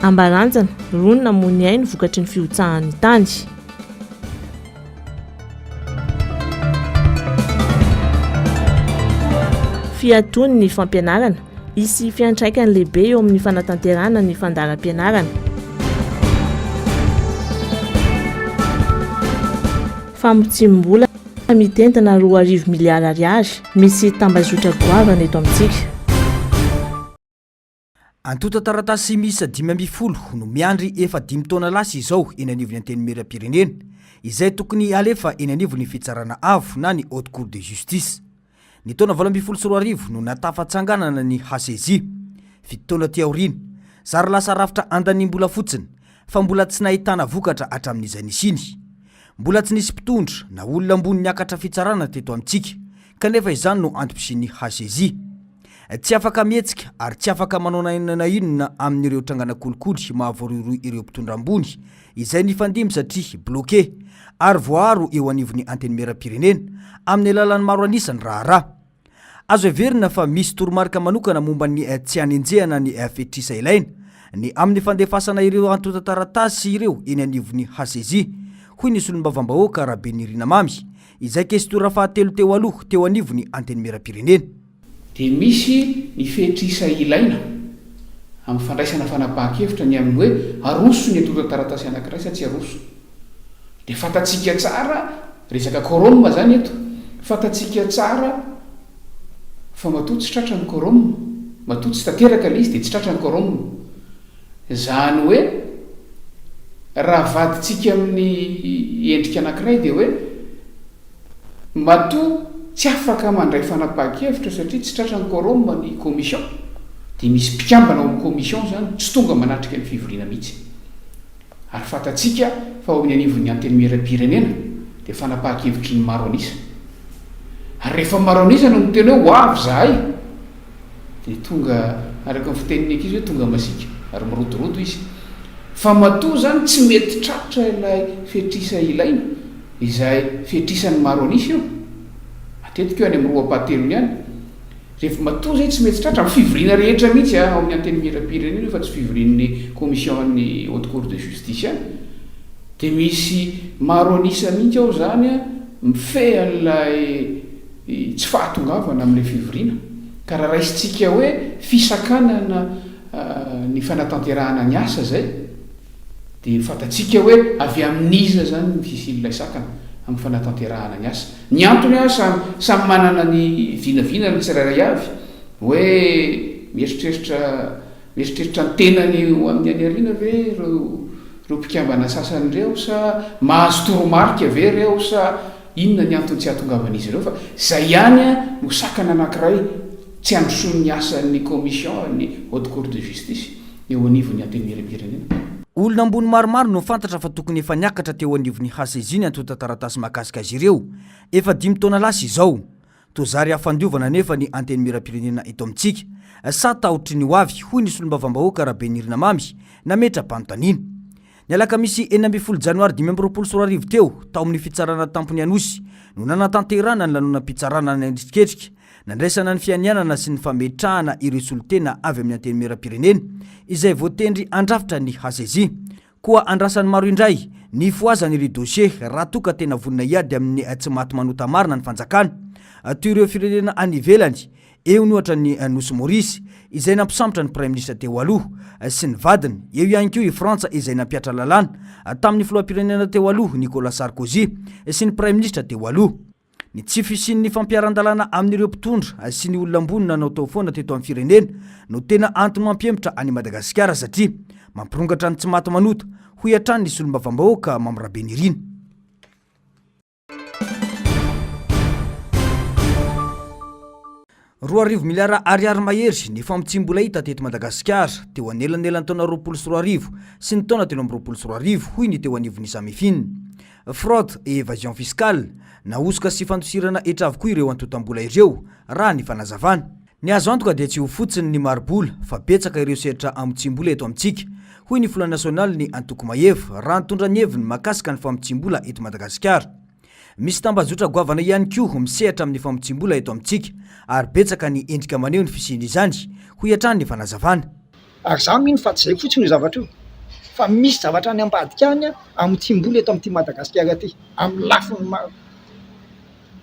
Ambaranjana, Roa ny namoy ny ainy vokatry ny fihotsahan'ny tany. Fiatoany ny fampianarana, hisy fiantraikany lehibe eo amin'ny fanatanterahana ny fandaharam-pianarana. Famotsiam-bola mitentina 2000 miliara ariary, misy tambazotra goavana eto amintsika. Antontan-taratasy miisa 15 no miandry efa dimy taona lasa izao eny anivon'ny Antenimierampirenena, izay tokony halefa eny anivon'ny Fitsarana Avo na ny Haute Cour de Justice. Ny taona 2018 no nahatafatsanganana ny HCJ. Fito taona aty aoriana, zary lasa rafitra andaniam-bola fotsiny fa mbola tsy nahitana vokatra hatramin'izay nisiany. Mbola tsy nisy mpitondra na olona ambony niakatra fitsarana teto amintsika, kanefa izany no antom-pisian'ny HCJ. Tsy afaka mihetsika ary tsy afaka manao na inona na inona amin'ireo trangana kolikoly mahavoarohirohy ireo mpitondra ambony izay nifandimby satria bloqué ary voaaro eo anivon'ny Antenimierampirenena amin'ny alalan'ny maro an'isa ny raharaha. Azo heverina fa misy toromarika manokana momba ny tsy hanenjehana ny fetrisa ilaina ny amin'ny fandefasana ireo antontan-taratasy ireo eny anivon'ny HCJ, hoy ny solombavambahoaka Rabenirina Mamy, izay kestora fahatelo teo aloha teo anivon'ny Antenimierampirenena. Dia misy ny fetrisa ilaina amin'ny fandraisana fanapahan-kevitra ny amin'ny hoe aroso ny antontan-taratasy anankiray sa tsy aroso. Dia fantatsika tsara, resaka quorum izany eto, fantatsika tsara fa matoa tsy tratra ny quorum, matoa tsy tanteraka ilay izy dia tsy tratra ny quorum. Izany hoe raha avadintsika amin'ny endrika anankiray dia hoe matoa tsy afaka mandray fanapahan-kevitra satria tsy tratra ny quorum ny commission dia misy mpikambana ao amin'ny commission izany tsy tonga manatrika ny fivoriana mihitsy. Ary fantatsika fa ao amin'ny anivon'ny Antenimierampirenena dia fanapahan-kevitry ny maro an'isa. Ary rehefa maro an'isa no miteny hoe ho avy izahay dia tonga, araka ny fitenin'ny ankizy hoe tonga masiaka ary mirodorodo izy. Fa matoa izany tsy mety tratra ilay fetrisa ilaina, izay fetrisan'ny maro an'isa io, matetika io any amin'ny roa ampahatelony any, Rehefa matoa izay tsy mety tratra, amin'ny fivoriana rehetra mihitsy ao amin'ny Antenimierampirenena io fa tsy fivorian'ny commission-n'ny Haute Cour de Justice ihany, dia misy maro an'isa mihitsy ao izany mifehy an'ilay tsy fahatongavana amin'ilay fivoriana. Ka raha raisintsika hoe fisakanana ny fanatanterahana ny asa izay, Dia fantatsika hoe avy amin'iza izany ny fisian'ilay sakana amin'ny fanatanterahana ny asa. Ny antony an, samy samy manana ny vinavinany ny tsirairay avy, hoe mieritreritra mieritreritra ny tenany ho amin'ny any aoriana ve ireo ireo mpikambana sasany ireo sa mahazo toromarika ve ireo sa inona ny antony tsy hahatongavan'izy ireo fa izay ihany an no sakana anankiray tsy handrosoan'ny asan'ny commission ny haute cour de justice. eo anivon'ny Antenimierampirenena. Olona ambony maromaro no fantatra fa tokony efa niakatra teo anivon'ny HCJ ny antontan-taratasy mahakasika azy ireo, efa dimy taona lasa izao. Toa zary hafandiovana anefa ny Antenimierampirenena eto amintsika. Sa tahotry ny ho avy, hoy ny solombavambahoaka Rabenirina Mamy, nametra-panontaniana. Ny alakamisy 16 janoary 2025 teo, tao amin'ny fitsarana tampony Anosy, no nanatanterahana ny lanonam-pitsarana nandritriketrika, Nandraisana ny fianianana sy ny fametrahana ireo solontena avy amin'ny Antenimierampirenena izay voatendry handrafitra ny HCJ. Koa andrasan'ny maro indray ny hifohazan'ireo dossier raha toa ka tena vonona hiady amin'ny tsy maty manota marina ny fanjakana. Toy ireo firenena any ivelany, eo ny ohatra ny Nosy Maurice izay nampisambotra ny Praiminisitra teo aloha sy ny vadiny, eo ihany koa i Frantsa izay nampihatra lalàna tamin'ny filoham-pirenena teo aloha Nicolas Sarkozy sy ny Praiminisitra teo aloha. Ny tsy fisian'ny fampiharan-dalàna amin'ireo mpitondra sy ny olona ambony nanao tao foana teto amin'ny firenena no tena antony mampihemotra an'i Madagasikara satria mampirongatra ny tsy maty manota, hoy hatrany ny solombavambahoaka Mamy Rabenirina. 2000 miliara ariary mahery ny famotsiam-bola hita teto Madagasikara teo anelanelan'ny taona 2020 sy ny taona 2023, hoy ny teo anivon'ny Samifin. Fraude et évasion fiscale, na hosoka sy fandosirana hetra avokoa ireo antontam-bola ireo, raha ny fanazavana. Ny azo antoka dia tsy ho fotsiny ny mari-bola fa betsaka ireo sehatra amotsiam-bola eto amintsika, hoy ny filoha nasionalin'ny antoko Mahefa, raha nitondra ny heviny mahakasika ny famotsiam-bola eto Madagasikara. Misy tambajotra goavana ihany koa misehatra amin'ny famotsiam-bola eto amintsika ary betsaka ny endrika maneho ny fisian'izany, hoy hatrany ny fanazavana. Ary za mino fa tsy zay fotsiny io zavatra io fa misy zavatra any ambadika any hamotsiam-bola eto amin'ity Madagasikara ity amin'ny lafiny maro.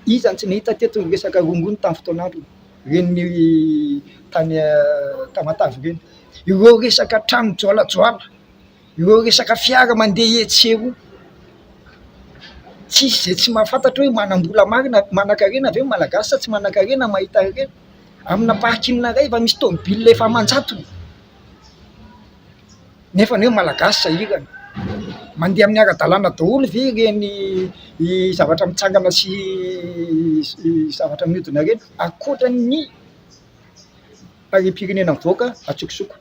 Iza no tsy nahita teto ny resaka rongony tamin'ny fotoan'androny, ireny tany Tamatave ireny. Ireo resaka trano mijoalajoala, ireo resaka fiara mandeha etsy sy eroa. Tsisy izay tsy mahafantatra hoe manam-bola marina, manan-karena ve ny Malagasy sa tsy manan-karena mahita ireny. Amina parking iray efa misy tômôbila efa aman-jatony nefa ny hoe Malagasy sahirana. Mandeha amin'ny ara-dalàna daholo ve ireny zavatra mitsangana sy zavatra mihodina ireny ankoatra ny harem-pirenena mivoaka an-tsokosoko.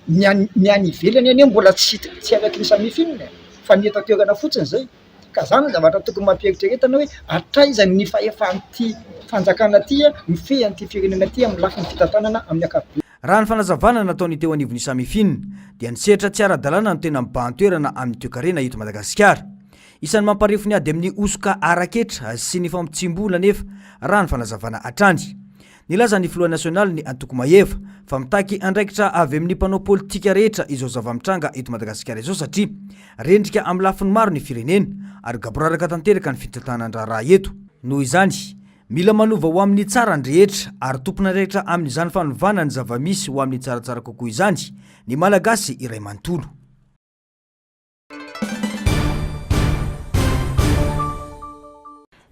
Ny any ny any ivelany anie mbola tsy tsy araky ny samifin e, fa ny eto an-toerana fotsiny izay. Ka zany ny zavatra tokony mampieritreretana hoe hatraiza ny fahefan'ity fanjakana ity mifehy an'ity firenena ity amin'ny lafiny fitantanana amin'ny ankapobeny. Raha ny fanazavana nataon'ny teo anivon'ny Samifin dia ny sehatra tsy ara-dalàna no tena mibahan-toerana amin'ny toekarena eto Madagasikara. Isan'ny mamparefo ny ady amin'ny hosoka ara-ketra sy ny famotsiam-bola anefa raha ny fanazavana hatrany. Nilaza ny filoha nasionalin'ny antoko Mahefa fa mitaky andraikitra avy amin'ny mpanao politika rehetra izao zava-mitranga eto Madagasikara izao satria rendrika amin'ny lafiny maro ny firenena ary gaboraraka tanteraka ny fitantanan-draharaha eto. Noho izany, mila manova ho amin'ny tsara ny rehetra ary tompon'andraikitra amin'izany fanovana ny zava-misy ho amin'ny tsaratsara kokoa izany ny Malagasy iray manontolo.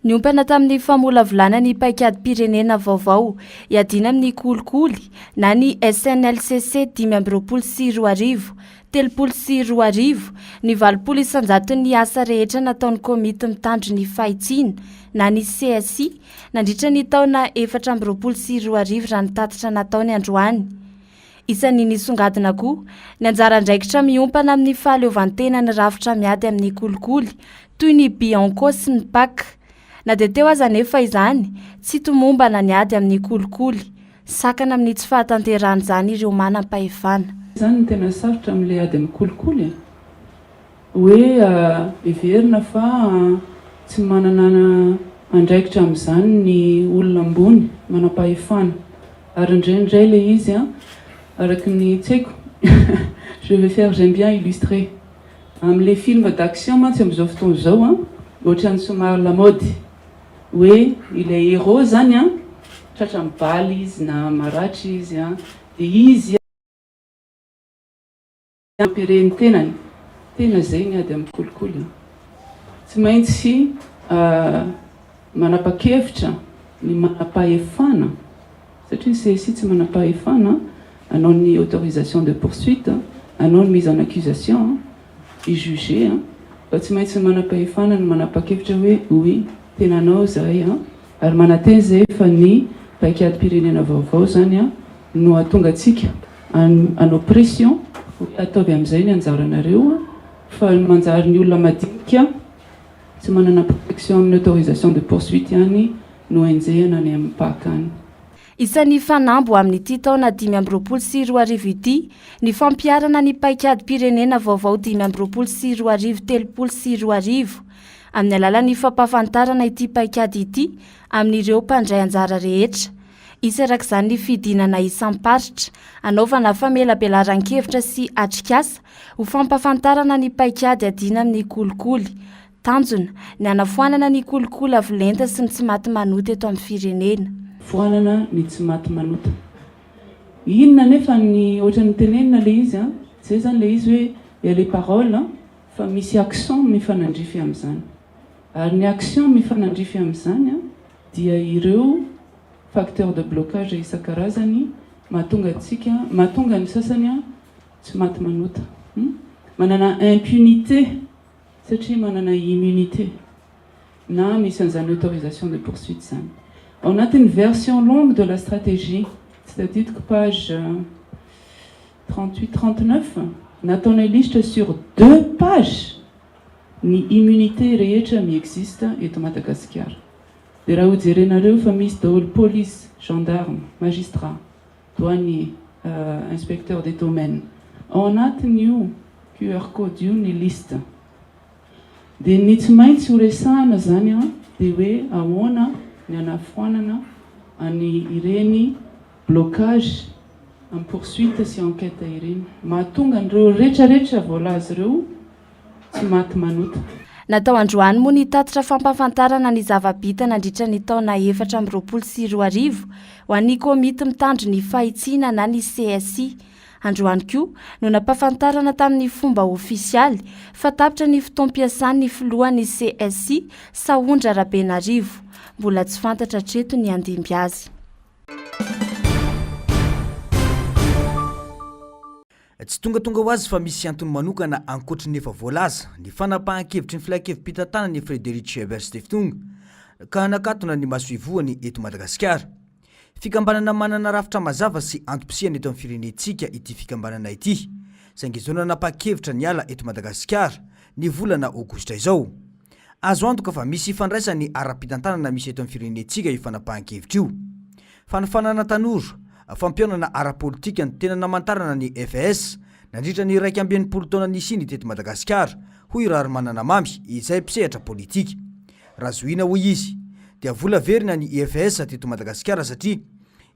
Niompana tamin'ny famolavolana ny paikadim-pirenena vaovao hiadiana amin'ny kolikoly na ny SNLCC 2025, 2030 ny 80 isan-jaton'ny asa rehetra nataon'ny komity mitandro ny fahitsiana na ny CSI nandritra ny taona 2024 raha ny tatitra nataony androany. Isan'ny nisongadina koa ny anjara andraikitra miompana amin'ny fahaleovantenan'ny rafitra miady amin'ny kolikoly, toy ny Bianco sy ny Pac. Na dia teo aza anefa izany, tsy tomombana ny ady amin'ny kolikoly. Sakana amin'ny tsy fahatanterahan'izany ireo manam-pahefana. Izany no tena sarotra amin'ilay ady amin'ny kolikoly e! Hoe heverina fa tsy manana andraikitra amin'izany ny olona ambony, manam-pahefana. Ary indraindray ilay izy an, araka ny tsy haiko, je vais faire, j'aime bien illustrer. Amin'ilay film d'action mantsy amin'izao fotoana izao an, ohatran'ny somary lamaody hoe ilay héros izany an, tratran'ny bala izy na maratra izy an, dia izy. Mampireny ny tenany. Tena zay ny ady amin'ny kolikoly an. Tsy maintsy manapa-kevitra ny manam-pahefana satria ny CSI tsy manam-pahefana hanao ny autorisation de poursuite, hanao ny mise en accusation, hi-juger fa tsy maintsy ny manam-pahefana no manapa-kevitra hoe oui tena hanao izahay an. Ary manantena izay fa ny paikadim-pirenena vaovao izany no hahatonga antsika hanao pression hoe ataovy amin'izay ny anjaranareo fa manjary ny olona madinika tsy manana protection amin'ny autorisation de poursuite ihany no enjehina any amin'ny Pac any. Isan'ny fanamby ho amin'ity taona 2025 ity ny fampiharana ny paikadim-pirenena vaovao 2025 2030 amin'ny alalan'ny fampahafantarana ity paikady ity amin'ireo mpandray anjara rehetra. Hisy araka izany ny fidinana isam-paritra, hanaovana famelabelaran-kevitra sy atrikasa ho fampahafantarana ny paikady iadiana amin'ny kolikoly. Tanjona, ny hanafoanana ny kolikoly avo lenta sy ny tsy maty manota eto amin'ny firenena. Foanana ny tsy maty manota. Inona anefa ny ohatran'ny tenenina ilay izy an, zay zany ilay izy hoe il y a les paroles an, Fa misy action mifanandrify amin'izany. Ary ny action mifanandrify amin'izany dia ireo facteurs de blocage isan-karazany mahatonga antsika, mahatonga ny sasany tsy maty manota. Manana impunité satria manana immunité na misy an'izany autorisation de poursuite izany. Ao anatin'ny version longue de la stratégie, tsy tadidiko page 38, 39, nataonay lisitra sur deux pages ny immunité rehetra mi-existe eto Madagasikara. Dia raha hojerenareo fa misy daholo police, gendarme, magistrat, douanier, inspecteur des domaines. Ao anatin'io QR code io ny liste. Dia ny tsy maintsy ho resahana izany dia hoe ahoana ny hanafoanana an'ireny blocage. Amin'ny poursuite sy enquête ireny. Mahatonga an'ireo retraretra voalaza ireo tsy maty manota. Natao androany moa ny tatitra fampahafantarana ny zava-bita nandritra ny taona 2024 ho an'ny komity mitandro ny fahitsiana na ny CSI. Androany koa no nampahafantarana tamin'ny fomba ofisialy fa tapitra ny fotoam-piasan'ny filohan'ny CSI, Sahondra Rabenarivo. Mbola tsy fantatra hatreto ny handimby azy. Tsy tongatonga ho azy fa misy antony manokana ankoatry ny efa voalaza, ny fanapahan-kevitry ny filankevi-pitantanana ny Friedrich Ebert Stiftung ka hanakatona ny masoivohony eto Madagasikara. Fikambanana manana rafitra mazava sy antom-pisiany eto amin'ny firenentsika ity fikambanana ity, saingy izao nanapa-kevitra niala eto Madagasikara ny volana aogositra izao. Azo antoka fa misy ifandraisany ara-pitantanana misy eto amin'ny firenentsika io fanapahan-kevitra io. Fanofanana tanora, fampihaonana ara-politika no tena namantarana ny FES nandritra ny 61 taona nisiany teto Madagasikara, hoy Raharimanana Mamy, izay mpisehatra politika. Raha zohiana, hoy izy, dia vola verina ny IFS teto Madagasikara satria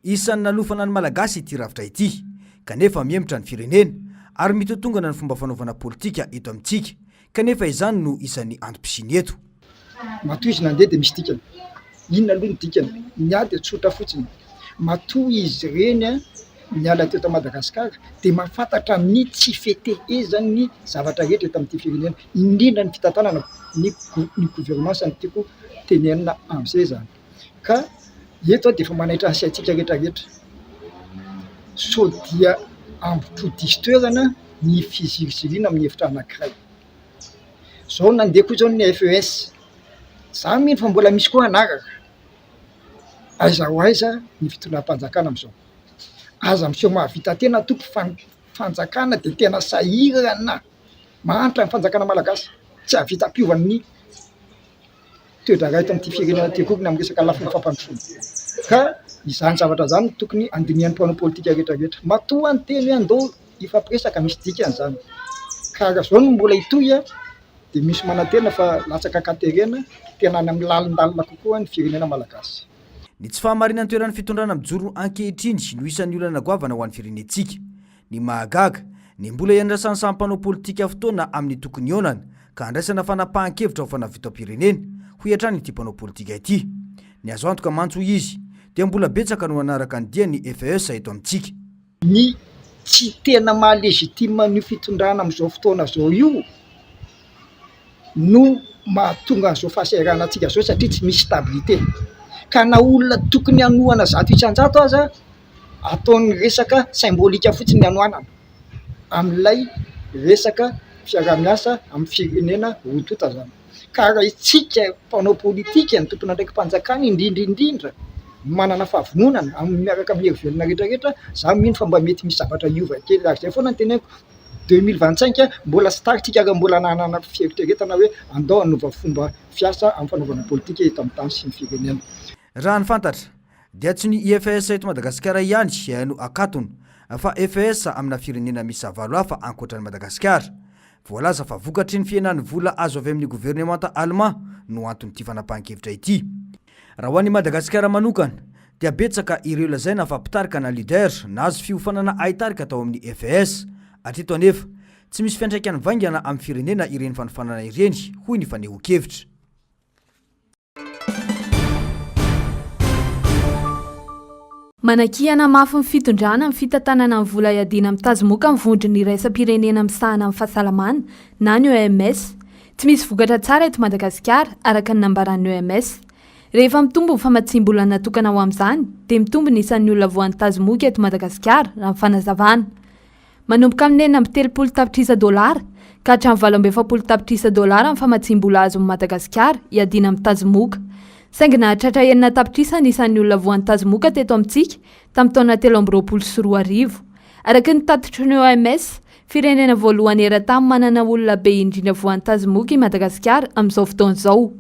isan'ny nanofana ny Malagasy ity rafitra ity, kanefa mihemotra ny firenena ary mitotongana ny fomba fanaovana politika eto amintsika Kanefa izany no isan'ny antom-pisiany eto. Matoa izy nandeha dia misy dikany. Inona aloha ny dikany? Ny ahy dia tsotra fotsiny. Matoa izy ireny niala teto Madagasikara dia mahafantatra ny tsy fetehezan'ny zavatra rehetra eto amin'ity firenena, indrindra ny fitantanana ny ny governemanta no tiako tenenina amin'izay izany. Ka eto aho dia efa manaitra ny saintsika rehetra rehetra, sao dia ambopo diso toerana ny fiziriziriana amin'ny hevitra anankiray. Izao nandeha koa izao ny FES, za mino fa mbola misy koa hanaraka, aiza ho aiza ny fitondram-panjakana amin'izao? Aza miseho mahavita tena tompoko fa ny fanjakana dia tena sahirana, mahantra ny fanjakana malagasy, tsy hahavita hampiova ny toe-draharaha eto amin'ity firenena ity akory ny amin'ny resaka lafiny fampandrosoana. Ka izany zavatra izany no tokony handinihan'ny mpanao politika rehetra rehetra. Matoa niteny hoe andao hifampiresaka, misy dikany izany. Ka raha izao no mbola hitohy dia misy manantena fa latsaka an-katerena, tena any amin'ny lalindalina kokoa ny firenena malagasy. Ny tsy fahamarinan-toeran'ny fitondrana mijoro ankehitriny no isan'ny olana goavana ho an'ny firenentsika. Ny mahagaga, ny mbola iandrasan'ny samy mpanao politika fotoana amin'ny tokony hihaonana ka handraisana fanapahan-kevitra ho fanavotam-pirenena, hoy hatrany ity mpanao politika ity. Ny azo antoka mantsy, hoy izy, dia mbola betsaka no hanaraka ny dian'ny FES eto amintsika. Ny tsy tena maha légitime an'io fitondrana amin'izao fotoana izao io no mahatonga an'izao fahasahiranantsika izao satria tsy misy stabilité. Ka na olona tokony hanohana 100% aza ataony resaka symbolique fotsiny ny hanoanana amin'ilay resaka fiaraha-miasa amin'ny firenena roa tonta zany. Ka raha isika mpanao politika, ny tompon'andraiki-panjakana indrindra indrindra no manana fahavononana amin'ny miaraka amin'ny hery velona rehetra rehetra, za mino fa mba mety misy zavatra hiova kely ary zay foana no teneniko 2025 mbola tsy tara tsika raha mbola nanana fieritreretana hoe andao hanova fomba fiasa amin'ny fanaovana politika eto amin'ny tany sy ny firenena. Raha ny fantatra dia tsy ny IFS eto Madagasikara ihany no akatona fa FES amina firenena miisa valo hafa ankoatra an'i Madagasikara. Voalaza fa vokatry ny fihenan'ny vola azo avy amin'ny governemanta Allemand no anton'ity fanapahan-kevitra ity. Raha ho an'i Madagasikara manokana dia betsaka ireo lazaina fa mpitarika na leader nahazo fiofanana haitarika tao amin'ny FES. Hatreto anefa, tsy misy fiantraikany vaingana amin'ny firenena ireny fanofanana ireny, hoy ny fanehoan-kevitra. Manakiana mafy ny fitondrana amin'ny fitantanana ny vola iadiana amin'ny tazomoka ny vondrona iraisam-pirenena misahana ny fahasalamana na ny OMS. Tsy misy vokatra tsara eto Madagasikara, araka ny nambaran'ny OMS. Rehefa mitombo ny famatsiam-bola natokana ho amin'izany dia mitombo ny isan'ny olona voan'ny tazomoka eto Madagasikara, raha ny fanazavana. Manomboka amin'ny 36 tapitrisa dolara ka hatramin'ny 48 tapitrisa dolara ny famatsiam-bola azon'i Madagasikara hiadiana amin'ny tazomoka. Saingy nahatratra enina tapitrisa ny isan'ny olona voan'ny tazomoka teto amintsika tamin'ny taona 2023. Araka ny tatitry ny OMS, firenena voalohany eran-tany manana olona be indrindra voan'ny tazomoka i Madagasikara amin'izao fotoana izao.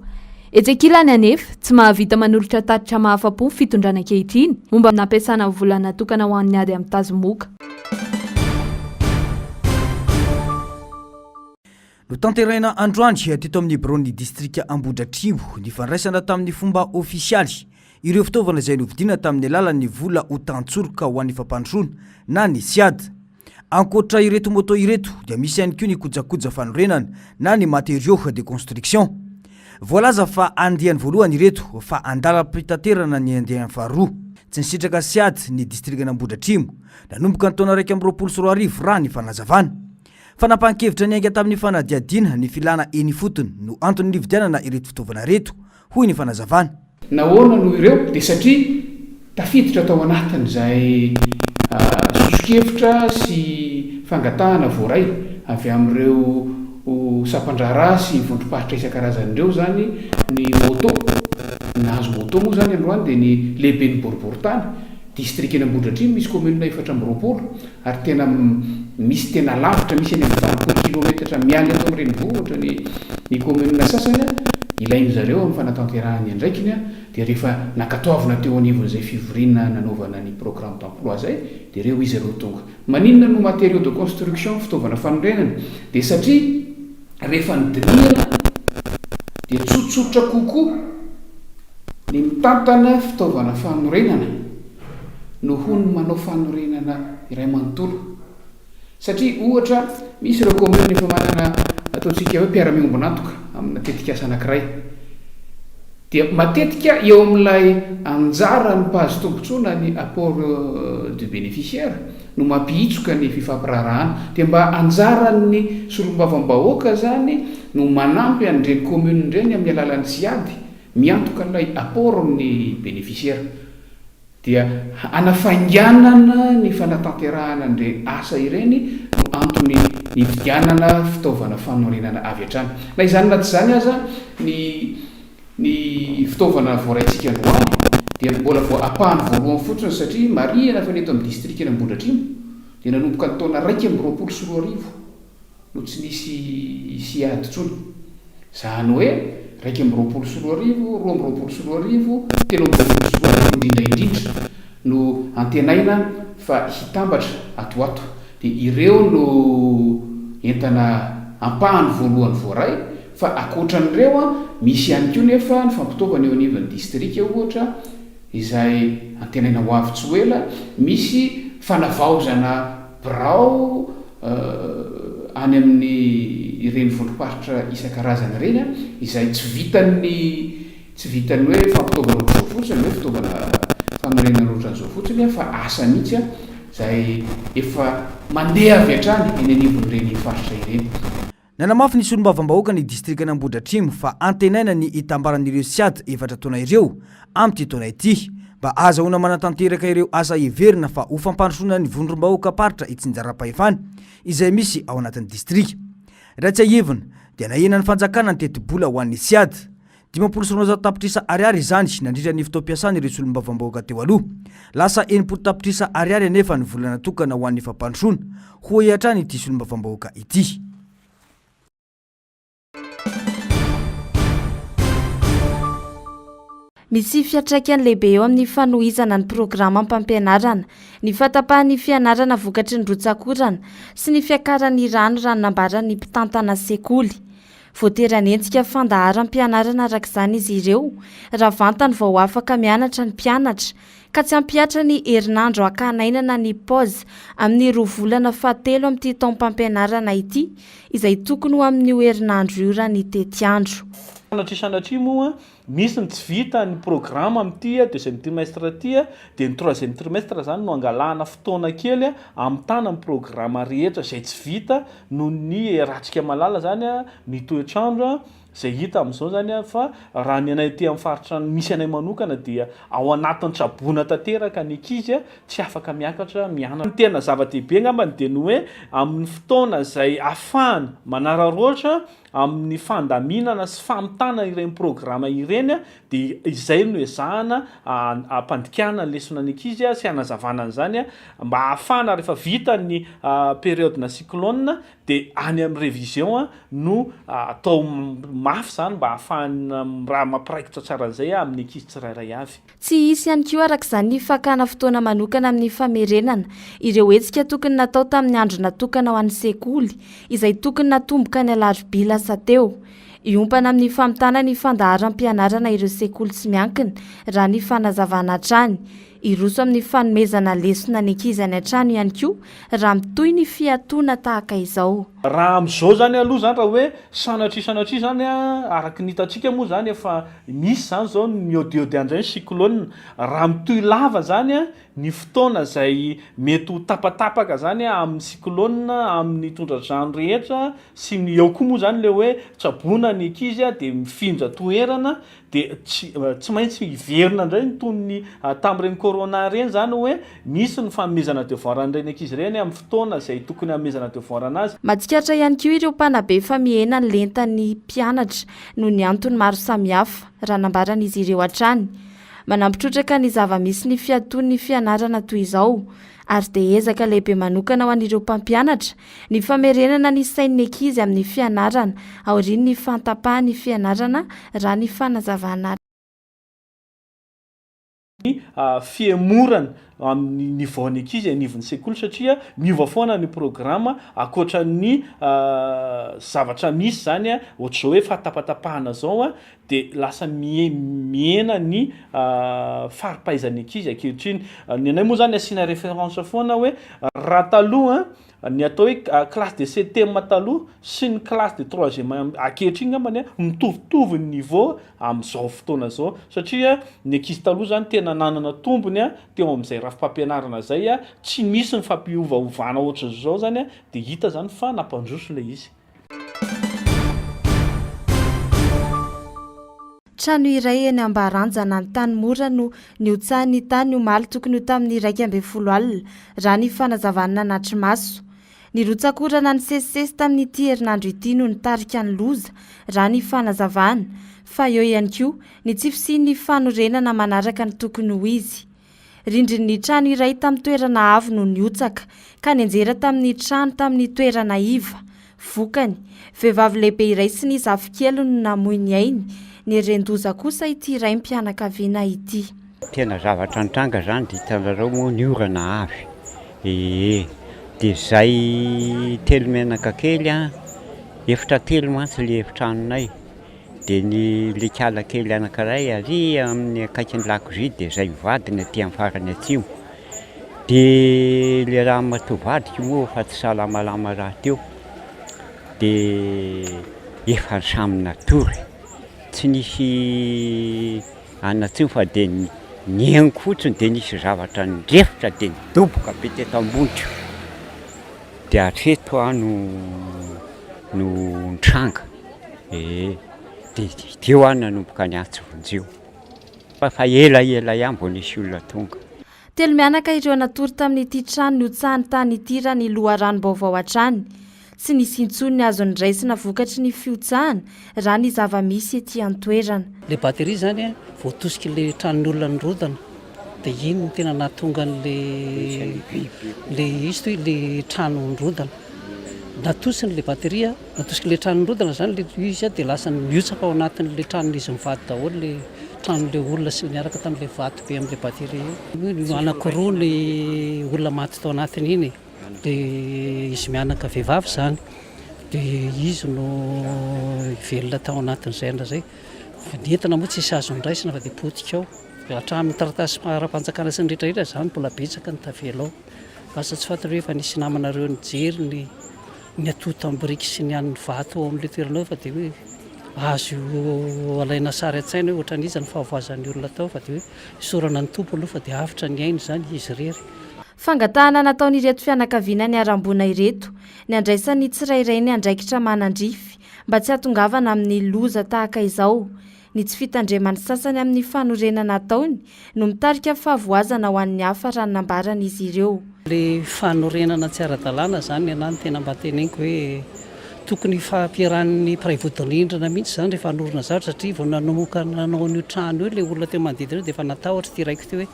Etsy ankilany anefa, tsy mahavita manolotra tatitra mahafa-po ny fitondrana ankehitriny momba ny nampiasana ny vola natokana ho an'ny ady amin'ny tazomoka. Notanterahina androany teto amin'ny biraon'ny distrika Ambohidratrimo ny fandraisana tamin'ny fomba ofisialy. ireo fitaovana izay novidiana tamin'ny alalan'ny vola ho tantsoroka ho an'ny fampandrosoana na ny Ciad. Ankoatra ireto moto ireto dia misy ihany koa ny kojakoja fanorenana na ny matériaux de construction. Voalaza fa andiany voalohany ireto fa andalam-pitaterana ny andiany faharoa. Tsy nisitraka Ciad ny distrikan'Ambohidratrimo nanomboka ny taona 2021 raha ny fanazavana. Fanapahan-kevitra niainga tamin'ny fanadihadiana ny filàna eny ifotony no antony nividianana ireto fitaovana ireto, hoy ny fanazavana. Nahoana no ireo? Dia satria tafiditra tao anatin'izay soso-kevitra sy fangatahana voaray avy amin'ireo sampan-draharaha sy vondrom-paritra isan-karazany ireo izany ny moto. Ny nahazo moto moa izany androany dia ny lehiben'ny boriborintany, distrikan'Ambohidratrimo misy commune 24. Ary tena misy tena lavitra, misy any amin'ny 80 kilometatra miala eto amin'ny renivohitra ny ny commune sasany, ilain-dry zareo amin'ny fanatanterahana ny andraikiny, dia rehefa nankatoavina teo anivon'izay fivoriana nanaovana ny programme d'emploi izay, dia ireo izy ireo tonga. Maninona no matériaux de construction, fitaovana fanorenana? Dia satria rehefa nodinihana dia tsotsotra kokoa ny mitantana fitaovana fanorenana, noho ny manao fanorenana iray manontolo. Satria ohatra misy ireo commune efa manana ataontsika hoe mpiara-miombon'antoka amina tetikasa anankiray. Dia matetika eo amin'ilay anjaran'ny mpahazo tombontsoa na ny apport du bénéficiaire no mampihitsoka ny fifampiraharahana. Dia mba anjaran'ny solombavambahoaka izany no manampy an'ireny commune ireny amin'ny alalan'ny CIAD miantoka ilay apport ny bénéficiaire. Dia hanafainganana ny fanatanterahana an'ireny asa ireny no antony nividianana fitaovana fanorenana avy hatrany. Na izany na tsy izany aza, ny ny fitaovana voaraintsika androany dia mbola vao ampahany voalohany fotsiny satria marihina fa ny eto amin'ny distrikan'Ambohidratrimo dia nanomboka ny taona 2021 no tsy nisy hiady intsony. Izany hoe 2021, 2022, 2023 indrindra indrindra no antenaina fa hitambatra ato ho ato. Dia ireo no entana ampahany voalohany voaray fa ankoatran'ireo misy ihany koa nefa ny fampitaovana eo anivon'ny distrika ohatra izay antenaina ho avy tsy ho ela, misy fanavaozana birao any amin'ny ireny vondrom-paritra isan-karazany ireny izay tsy vitan'ny tsy vitan'ny hoe fampitaovana ohatr'izao fotsiny, hoe fitaovana fanorenana ohatran'izao fotsiny fa asa mihitsy izay efa mandeha avy hatrany eny anivon'ireny faritra ireny. Nanamafy ny solombavambahoaka ny distrikan'Ambohidratrimo fa antenaina ny hitambaran'ireo Ciad efatra taona ireo amin'ity taona ity mba ahazahoana manatanteraka ireo asa heverina fa ho fampandrosoana ny vondrom-bahoakam-paritra itsinjaram-pahefana izay misy ao anatin'ny distrika. Raha tsiahivina dia nahenan'ny fanjakana ny tetibola ho an'ny Ciad. 250 tapitrisa ariary izany nandritra ny fotoam-piasan'ireo solombavambahoaka teo aloha. Lasa 60 tapitrisa ariary anefa ny vola natokana ho an'ny fampandrosoana, hoy hatrany ity solombavambahoaka ity. Misy fiantraikany lehibe eo amin'ny fanohizana ny programam-pampianarana ny fahatapahan'ny fianarana vokatry ny rotsak'orana sy ny fiakaran'ny rano raha ny nambaran'ny mpitantana sekoly. Voatery hanenjika fandaharam-pianarana araka izany izy ireo raha vantany vao afaka mianatra ny mpianatra, ka tsy hampihatra ny herinandro hakana aina na ny pause amin'ny roa volana fahatelo amin'ity taom-pampianarana ity, izay tokony ho amin'io herinandro io raha ny tetiandro. Sanatria sanatria moa Misy ny tsy vita ny programme amin'ity deuxième trimestre ity dia ny troisième trimestre izany no angalahana fotoana kely hamitana ny programme rehetra izay tsy vita noho ny ratsika malala izany ny toetr'andro izay hita amin'izao izany fa raha ny anay aty amin'ny faritra misy anay manokana dia ao anatin'ny traboina tanteraka ny ankizy tsy afaka miakatra mianatra. Ny tena zava-dehibe angambany dia ny hoe amin'ny fotoana izay ahafahana manararaotra amin'ny fandaminana sy famitana ireny programa ireny dia izay no ezahana hampandikana ny lesona ny ankizy sy hanazavana an'izany mba hahafahana rehefa vita ny période-na cyclone dia any amin'ny révision no atao mafy izany mba hahafahana raha mampiraikitra tsara an'izay amin'ny ankizy tsirairay avy. Tsy hisy ihany koa araka izany ny fakana fotoana manokana amin'ny famerenana ireo hetsika tokony natao tamin'ny andro natokana ho an'ny sekoly, izay tokony natomboka ny alarobia lasa teo. Hiompana amin'ny famitana ny fandaharam-pianarana ireo sekoly tsy miankina, raha ny fanazavana hatrany. Hiroso amin'ny fanomezana lesona ny ankizy any an-trano ihany koa raha mitohy ny fiatoana tahaka izao. Raha amin'izao izany aloha izany raha hoe sanatria sanatria izany araka ny hitantsika moa izany efa misy izany izao ny mihaodihaody any indray ny cyclone, raha mitohy lava izany ny fotoana izay mety ho tapatapaka izany amin'ny cyclone, amin'ny tondra-drano rehetra sy ny eo koa moa izany ilay hoe tsaboina ny ankizy dia mifindra toerana dia tsy tsy maintsy hiverina indray ny toy ny tamin'ireny corona ireny izany hoe misy ny fanomezana devoir an'ireny ankizy ireny amin'ny fotoana izay tokony hanomezana devoir anazy. Mahatsikaritra ihany koa ireo mpanabe fa mihena ny lentan'ny mpianatra noho ny antony maro samihafa, raha nambaran'izy ireo hatrany. Manampy trotraka ny zava-misy ny fiatoan'ny fianarana toy izao, ary dia ezaka lehibe manokana ho an'ireo mpampianatra ny famerenana ny sain'ny ankizy amin'ny fianarana aorian'ny fahantapahan'ny fianarana raha ny fanazavana. Ny fihemorana amin'ny niveau-n'ny ankizy anivon'ny sekoly satria miova foana ny programa ankoatra ny zavatra misy izany ohatr'izao hoe fahatapatapahana izao dia lasa mihena ny fari-pahaizan'ny ankizy ankehitriny. Ny anay moa izany asiana référence foana hoe raha taloha ny atao hoe classe de septième taloha sy ny classe de troisième ankehitriny angambany mitovitovy ny niveau amin'izao fotoana izao satria ny ankizy taloha izany tena nanana tombony teo amin'izay rafi-pampianarana izay, tsy misy ny fampiovaovana ohatran'izao izany dia hita izany fa nampandroso ilay izy. Trano iray eny Ambaranjana Antanimora no nihotsahan'ny tany omaly tokony ho tamin'ny 11 alina, raha ny fanazavana nanatri-maso. Ny rotsak'orana nisesisesy tamin'ity herinandro ity no nitarika ny loza, raha ny fanazavana, fa eo ihany koa ny tsy fisian'ny fanorenana manaraka ny tokony ho izy. Rindrin'ny trano iray tamin'ny toerana avo no nihotsaka, ka nianjera tamin'ny trano tamin'ny toerana iva. Vokany, vehivavy lehibe iray sy ny zafikeliny no namoy ny ainy, nieren-doza kosa ity raim-pianakaviana ity. Tena zavatra nitranga zany de hitanareo moa ny orana avy ee de zay telo menaka kely an, efitra telo mantsy le efitranonay Dia ny lekala kely anankiray ary amin'ny akaikin'ny lakozia dia izay mivady ny aty amin'ny farany atsimo. Dia ilay ramatoa vadiko moa efa tsy salamalama rahateo dia efa samy natory, tsy nisy anona intsony fa dia nihaingo fotsiny dia nisy zavatra nirefotra dia nidoboka be teto amboniko. Dia hatreto aho no no nitranga ee, dia teo aho nanomboka niantso vonjeo fa efa elaela ihany vao nisy olona tonga. Telo mianaka ireo natory tamin'ity trano nihotsahan'ny tany ity raha ny loharanom-baovao hatrany. Tsy nisy intsony ny azo noraisina vokatry ny fihotsahana raha ny zava-misy ety an-toerana. Ilay batterie izany voatosik'ilay tranon'ny olona nirodana dia iny no tena nahatonga an'ilay ilay izy toy ilay trano nirodana. Natosiny ilay batterie, natosik'ilay trano nirodana izany ilay izy dia lasa nihotsaka ao anatin'ilay tranon'izy mivady daholo ilay tranon'ilay olona sy niaraka tamin'ilay vato be amin'ilay batterie io. Anankiroa ny olona maty tao anatin'iny e. Dia izy mianaka vehivavy izany, dia izy no velona tao anatin'izay andro izay. Fa ny entana moa tsisy azo noraisina fa dia potika ao. Hatramin'ny taratasy ara-panjakana sy ny rehetra rehetra izany mbola betsaka ny tavela ao. Asa tsy fantatra hoe efa nisy namanareo nijery ny ny antontam-biriky sy ny an'ny vato ao amin'ilay toerana ao fa dia hoe azo alaina sary an-tsaina hoe ohatran'iza ny fahavoazan'ny olona tao fa dia hoe isaorana ny Tompo aloha fa dia avotra ny ainy izany izy irery. Fangatahana nataon'ireto fianakaviana niharam-boina ireto ny handraisan'ny tsirairay ny andraikitra manandrify mba tsy hahatongavana amin'ny loza tahaka izao. Ny tsy fitandreman'ny sasany amin'ny fanorenana ataony no mitarika fahavoazana ho an'ny hafa raha ny nambaran'izy ireo. Ilay fanorenana tsy ara-dalàna izany ny anah no tena mba teneniko hoe tokony hifampiarahan'ny mpiray vodirindrina mihitsy izany rehefa hanorina zavatra satria vao nanomboka nanao an'io trano io ilay olona teo manodidina eo dia efa natahotra ity raiko ity hoe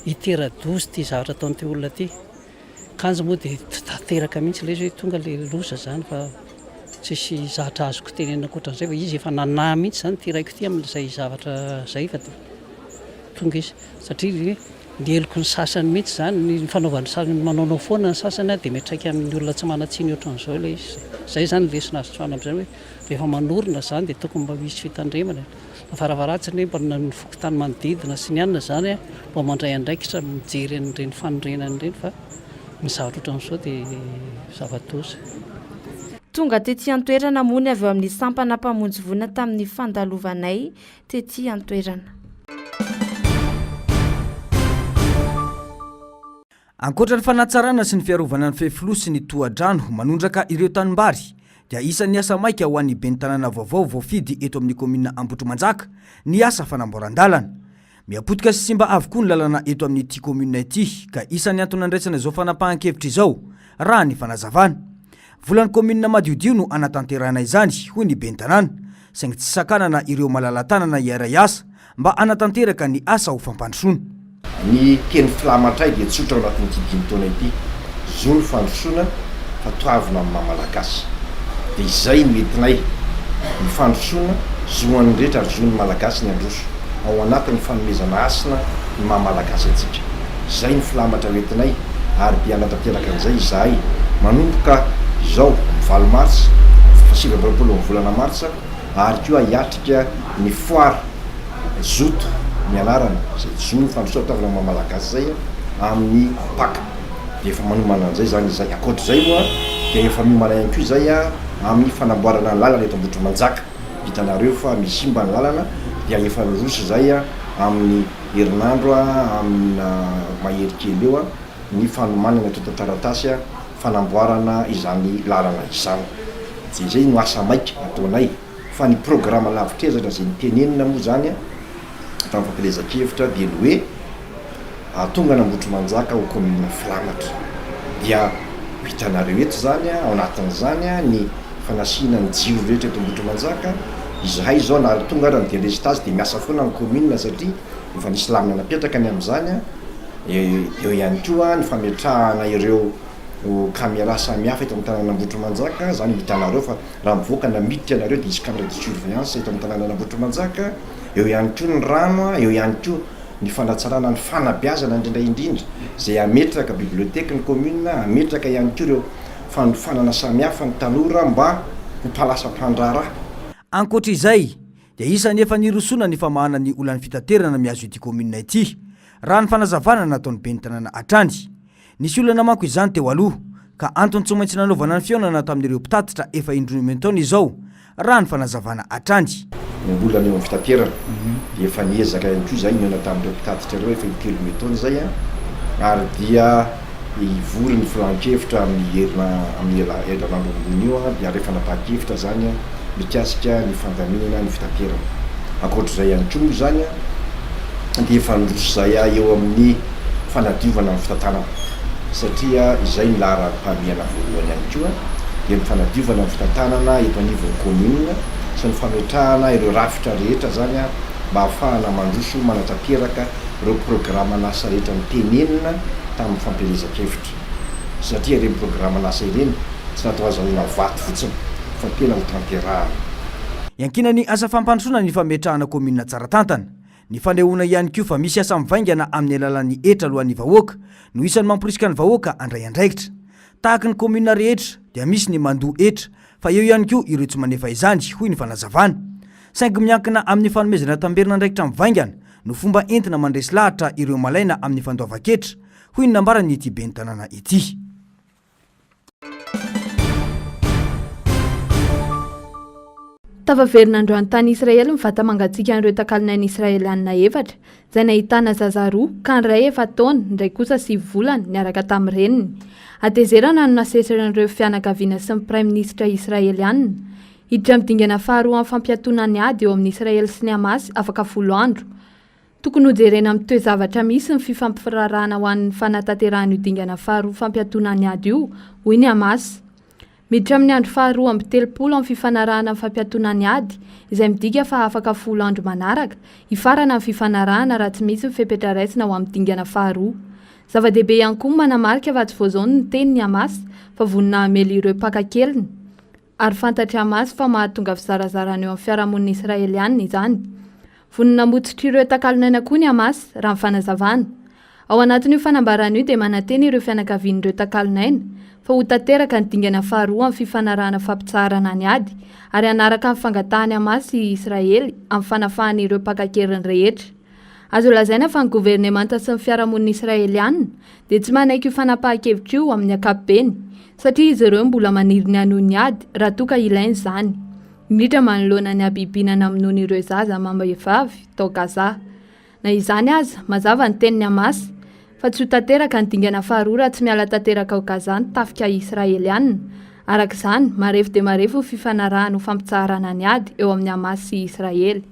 hitera-doza ity zavatra ataon'ity olona ity. Kanjo moa dia tanteraka mihitsy ilay izy hoe tonga ilay loza izany fa tsisy zavatra azoko tenenina ankoatran'izay fa izy efa nanahy mihitsy izany ity raiko ity amin'izay zavatra izay fa dia tonga izy satria hoe Ny heloky ny sasany mihitsy izany, ny fanaovan'ny sasany, manaonao foana ny sasany dia miantraika amin'ny olona tsy manan-tsiny ohatran'izao ilay izy. Izay izany ny lesona azo tsoahina amin'izany hoe rehefa manorina izany dia tokony mba misy fitandremana e. Fa farafaharatsiny mba ny fokontany manodidina sy ny anona izany mba mandray andraikitra mijery an'ireny fanorenana ireny fa ny zavatra ohatran'izao dia zava-doza. Tonga tety an-toerana moa ny avy eo amin'ny sampana mpamonjy voina tamin'ny fandalovanay tety an-toerana. Ankoatra ny fanatsarana sy ny fiarovana ny fefiloha sy ny tohadrano manondraka ireo tanimbary dia isan'ny asa maika ho an'ny ben'ny tanàna vaovao voafidy eto amin'ny kaominina Ambohitrimanjaka ny asa fanamboaran-dalana. Miha-potika sy simba avokoa ny lalana eto amin'ity kaominina ity ka isan'ny antony nandraisana izao fanapahan-kevitra izao raha ny fanazavana. Volan'ny kaominina madiodio no hanatanterahana izany hoy ny ben'ny tanàna saingy tsy sakanana ireo malala-tanana hiara-hiasa mba hanatanteraka ny asa ho fampandrosoana. Ny teny filamatray dia tsotra ao anatin'ity dimy taona ity, zo ny fandrosoana fa toavina amin'ny maha Malagasy. Dia izay no entinay, ny fandrosoana, zo an'ny rehetra ary zon'ny Malagasy ny handroso, ao anatin'ny fanomezana hasina ny maha Malagasy antsika. Izay no filamatra hoentinay ary dia hanatanteraka an'izay izahay manomboka izao valo martsa, 29 ny volana martsa, ary koa hiatrika ny foire Zoto ny anarany, izay zo ny fandrosoana taovana maha Malagasy izay amin'ny Paka. Dia efa manomana an'izay izany izahay. Ankoatr'izay moa dia efa miomana ihany koa izay amin'ny fanamboarana ny lalana eto Ambohitrimanjaka. Hitanareo fa misimba ny lalana dia efa niroso izay amin'ny herinandro amina mahery kely eo ny fanomanana antontan-taratasy fanamboarana izany lalana izany. Dia izay no asa maika ataonay. Fa ny programa lavitr'ezaka izay notenenina moa izany tamin'ny fampielezan-kevitra dia ny hoe hahatonga an'Ambohitrimanjaka ho kaominina filamatra. Dia ho hitanareo eto izany ao anatin'izany ny fanasiana ny jiro rehetra eto Ambohitrimanjaka. Izahay izao na tonga ara ny delestazy dia miasa foana ny kaominina satria efa nisy lamina napetraka ny amin'izany. Eo ihany koa ny fametrahana ireo caméra samihafa eto amin'ny tanànan'Ambohitrimanjaka, izany hitanareo fa raha mivoaka na miditra ianareo dia hisy camera de surveillance eto amin'ny tanànan'Ambohitrimanjaka, eo ihany koa ny rano, eo ihany koa ny fanatsarana ny fanabeazana indrindra indrindra izay hametraka bibliothèque ny commune, hametraka ihany koa ireo fanofanana samihafa ny tanora mba ho mpalasa mpandraharaha. Ankoatra izay, dia isan'ny efa nirosoana ny famahana ny olan'ny fitaterana mihazo ity kaominina ity, raha ny fanazavana nataon'ny ben'ny tanàna hatrany. Nisy olana manko izany teo aloha, ka antony tsy maintsy nanaovana ny fihaonana tamin'ireo mpitatitra efa indroa imen-taona izao, raha ny fanazavana hatrany. Ny olana eo amin'ny fitaterana dia efa niezaka ihany koa izahay nihaona tamin'ireo mpitatitra ireo efa intelo imen-taona izay ary dia hivory ny filan-kevitra amin'ny herina amin'ny herinandro ambony io dia handray fanapahan-kevitra izany mikasika ny fandaminana ny fitaterana. Ankoatr'izay ihany koa moa izany dia efa niroso izahay eo amin'ny fanadiovana ny fitantanana satria izay no laharam-pahamehana voalohany ihany koa dia ny fanadiovana ny fitantanana eto anivon'ny kaominina sy ny fametrahana ireo rafitra rehetra izany mba hahafahana mandroso manatanteraka ireo programan'asa rehetra notenenina tamin'ny fampielezan-kevitra satria ireny programan'asa ireny tsy natao hazahoana vato fotsiny fa tena ho tanterahana. Iankinan'ny asa fampandrosoana ny fametrahana kaominina tsara tantana. Ny fanehoana ihany koa fa misy asa mivaingana amin'ny alalan'ny hetra aloan'ny vahoaka no isan'ny mamporisika ny vahoaka handray andraikitra. Tahaka ny kaominina rehetra dia misy ny mandoa hetra fa eo ihany koa ireo tsy manefa izany, hoy ny fanazavana. Saingy miankina amin'ny fanomezana tamberin'andraikitra mivaingana no fomba entina mandresy lahatra ireo malaina amin'ny fandoavan-ketra, hoy ny nambaran'ity ben'ny tanàna ity. Tafaverina androany tany Israely ny vata mangatsiakan'ireo takalon'aina Israelianina efatra, izay nahitana zaza roa, ka ny iray efa-taona, ny iray kosa sivy volana, niaraka tamin'ny reniny. Hatezerana no naseseran'ireo fianakaviana sy ny praiminisitra Israelianina. Hiditra amin'ny dingana faharoa amin'ny fampiatoana ny ady eo amin'i Israely sy ny Hamas afaka folo andro. Tokony hojerena amin'ny toe-javatra misy ny fifampiraharahana ho an'ny fanatanterahana io dingana faharoa fampiatoana ny ady io, hoy ny Hamas. Miditra amin'ny andro faharoa 32 amin'ny fifanarahana ny fampiatoana ny ady, izay midika fa afaka folo andro manaraka, hifarana ny fifanarahana raha tsy misy ny fepetra raisina ho amin'ny dingana faharoa. Zava-dehibe ihany koa ny manamarika fa tsy voazaony ny teny ny Hamas fa vonona hamely ireo mpaka keliny. Ary fantatr'i Hamas fa mahatonga fizarazarana eo amin'ny fiarahamonina Israeliana izany. Vonona hamotsitra ireo takalon'aina koa ny Hamas, raha ny fanazavana. Ao anatin'io fanambarana io dia manantena ireo fianakavian'ireo takalon'aina fa ho tanteraka ny dingana faharoa amin'ny fifanarahana fampitsaharana ny ady ary hanaraka ny fangatahan'i Hamas i Israely amin'ny fanafahana ireo mpaka an-keriny rehetra. Azo lazaina fa ny governemanta sy ny fiarahamonina israeliana dia tsy manaiky io fanapahan-kevitra io amin'ny ankapobeny satria izy ireo mbola maniry ny hanohy ny ady raha toa ka ilaina izany, indrindra manoloana ny habibiana namonoana ireo zaza amam-behivavy tao Gaza. Na izany aza, mazava ny tenin'ny Hamas fa tsy ho tanteraka ny dingana faharoa raha tsy miala tanteraka ao Gaza ny tafika Israeliana. Araka izany, marefo dia marefo ny fifanarahana ho fampitsaharana ny ady eo amin'ny Hamas sy Israely.